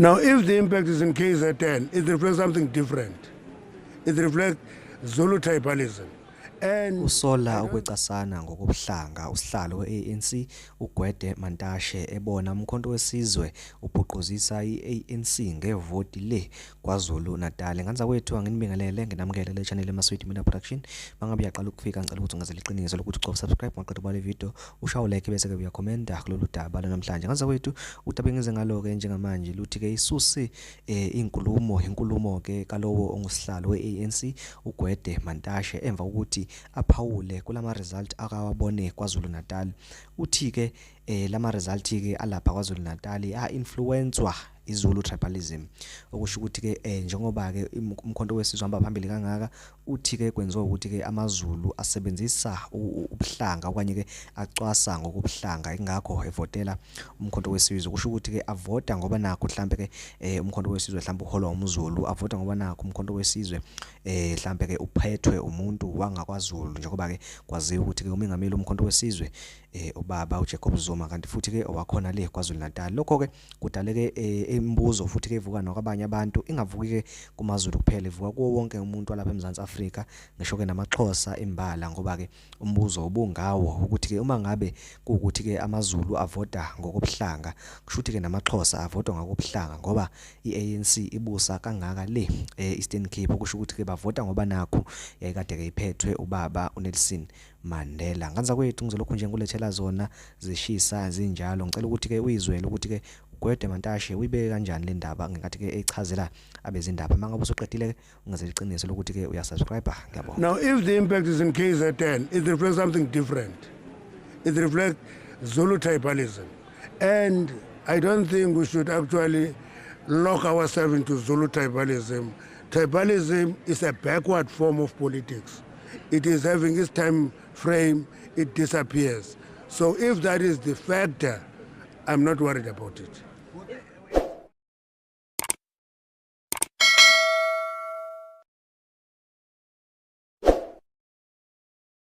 Now, if the impact is in KZN, it reflects something different. It reflects Zulu tribalism. And Usola ukwecasana ngokobuhlanga usihlalo we-ANC uGwede Mantashe ebona uMkhonto weSizwe ubhuquzisa i-ANC ngevoti le KwaZulu Natal. Nganza kwethu anginibingelele nginamukele le channel eMaswidi Media Production. Mangabe uyaqala ukufika ngicela ukuthi ungazele iqiniso lokuthi ucofa subscribe maqeda ubale video ushaye like bese ke uyakhomenta kulolu daba lanamhlanje. Nganza kwethu udaba engize ngalo ke njengamanje luthi ke isuse inkulumo inkulumo ke kalowo ongusihlalo we-ANC uGwede Mantashe emva kokuthi aphawule kulama result akawabone KwaZulu Natal. Uthi ke lama result ke alapha KwaZulu Natal a influencewa iZulu tribalism, okusho ukuthi ke njengoba ke uMkhonto weSizwe hamba phambili kangaka, uthi ke kwenziwa ukuthi ke amaZulu asebenzisa ubuhlanga okanye ke acwasa ngokubuhlanga, ingakho evotela uMkhonto weSizwe. Kusho ukuthi ke avota ngoba nakho mhlambe ke uMkhonto weSizwe mhlambe uholwa umZulu, avota ngoba nakho uMkhonto weSizwe mhlambe ke uphethwe umuntu wangakwaZulu, njengoba ke kwaziwa ukuthi ke umengameli uMkhonto weSizwe ubaba uJacob Zuma, kanti futhi ke owakhona le KwaZulu Natal. Lokho ke kudaleke imibuzo futhi ke ivuka nokwabanye abantu, ingavuki ke kumaZulu kuphela, ivuka kuwo wonke umuntu walapha eMzantsi Afrika, ngisho ke namaXhosa imbala, ngoba ke umbuzo ubungawo ukuthi ke uma ngabe kuukuthi ke amaZulu avota ngokobuhlanga, kusho ukuthi ke namaXhosa avota ngokobuhlanga, ngoba iANC ibusa kangaka le Eastern Cape, kusho ukuthi ke bavota ngoba nakho yayikade ke iphethwe ubaba uNelson Mandela. Nganza kwethu ngizolokhu nje ngulethela zona zishisa zinjalo. Ngicela ukuthi ke uyizwele ukuthi ke uGwede Mantashe uyibeke kanjani le ndaba ngenkathi ke echazela abezindaba. Mangabe usuqedile ke ungazela iqiniso lokuthi ke uyasubscribe. Ngiyabonga. Now, if the impact is in KZN, it reflects something different. It reflects Zulu tribalism. And I don't think we should actually lock ourselves into Zulu tribalism. Tribalism is a backward form of politics. It is having its time frame, it disappears. So if that is the factor, I'm not worried about it.